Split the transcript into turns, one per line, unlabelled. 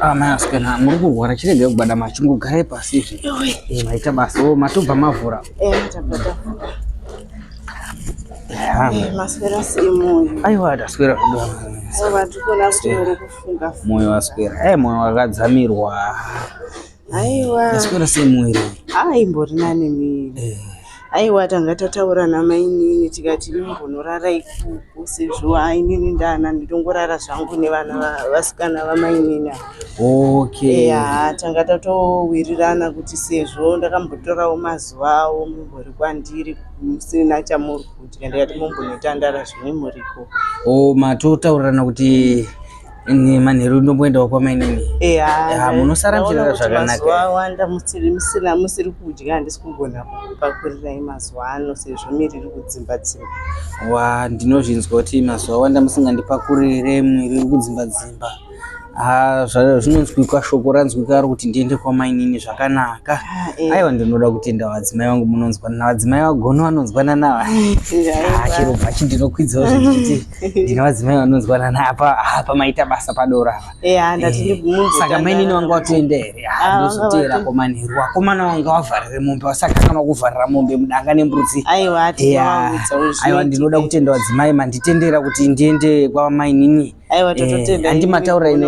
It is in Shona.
Ah, mai asikana muri kurwara chirege kubada machingogarai pasi izvi. Eh, maita basa o matobva mavhura.
Eh, tabva tavhura. Eh, maswera sei moyo?
Aiwa taswera kuda.
Aiwa ndikuona kuti muri kufunga.
Moyo waswera. Eh, moyo wakadzamirwa.
Aiwa.
Taswera sei moyo?
Ah, imbori nani miri. Eh. Aiwa tanga tataura namainini tikati imbonorara ikoko sezvo ainini ndana nditongorara zvangu nevana vasikana vamainini ava.
Okay.
Eya, tanga tatowirirana kuti sezvo ndakambotorawo mazuva avo mumbori kwandiri musina chamuri kudya ndikati mumbonotandara zvimwe muri ikoko.
Oh, matotaurirana kuti Ini manheru ndomboendawo kwamainini.
Eya,
munosara muchirara zvakanaka.
Mazuva awanda musiri musina musiri kudya handisi kugona kukupakurirai mazuva ano sezvo miri iri kudzimba dzimba.
Wa ndinozvinzwa kuti mazuva awanda musingandipakurire mwiri iri kudzimba dzimba. Ah, zvinonzwikwa shoko ranzwika rokuti ndiende kwamainini zvakanaka. Ah, eh. Aiwa ndinoda kutenda vadzimai vangu munonzwanana vadzimai vagono vanonzwanana. Ah, chero bhachi ndinokwidzawo zvichiti ndine vadzimai vanonzwanana apa apa maita basa padoro apa
eh, eh,
saka mainini vanga vatoenda here ah, ndozoteera komanheru vakomana vanga vavharire mombe vasakanganwa kuvharira mombe mudanga nembudzi aiwa ndinoda kutenda vadzimai manditendera kuti ndiende kwamainini handi mataura ine.